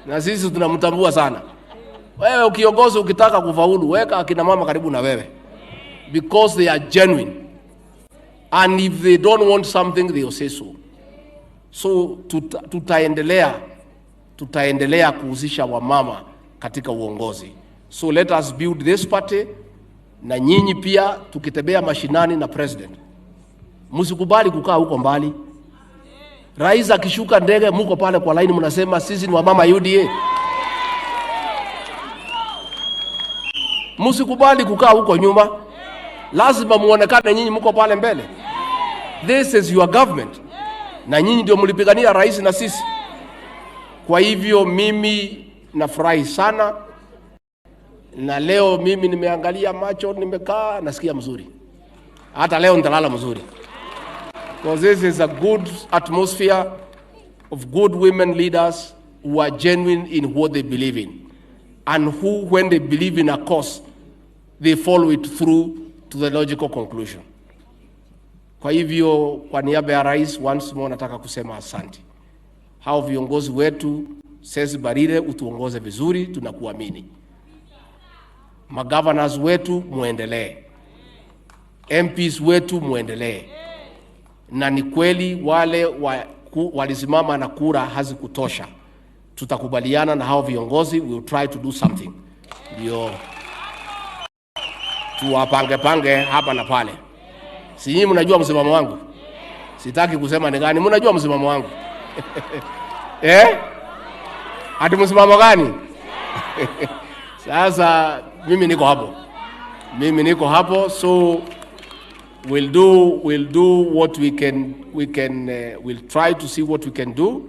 Na sisi tunamtambua sana. Wewe ukiongozi, ukitaka kufaulu, weka akina mama karibu na wewe because they are genuine and if they don't want something, they will say so. So tutaendelea kuhusisha wamama katika uongozi. So let us build this party, na nyinyi pia tukitembea mashinani na president, msikubali kukaa huko mbali. Rais akishuka ndege, muko pale kwa laini, mnasema sisi ni wamama UDA. Msikubali kukaa huko nyuma, lazima muonekane nyinyi mko pale mbele. This is your government, na nyinyi ndio mlipigania rais na sisi. Kwa hivyo mimi nafurahi sana, na leo mimi nimeangalia macho, nimekaa nasikia mzuri, hata leo nitalala mzuri, because this is a good atmosphere of good women leaders who are genuine in what they believe in and who, when they believe in a cause, they follow it through to the logical conclusion. Kwa hivyo, kwa niaba ya rais, once more nataka kusema asante. Hao viongozi wetu, Sesi Barire, utuongoze vizuri, tunakuamini. Magovernors wetu muendelee, MPs wetu muendelee. Na ni kweli wale walisimama na kura hazikutosha, tutakubaliana na hao viongozi, we will try to do something, ndio tuwapange pange hapa na pale. Si nyinyi mnajua msimamo wangu? Sitaki kusema ni gani, mnajua msimamo wangu eh? Ati msimamo gani? Sasa mimi niko hapo, mimi niko hapo, so we'll do what we can, we'll try to see what we can do.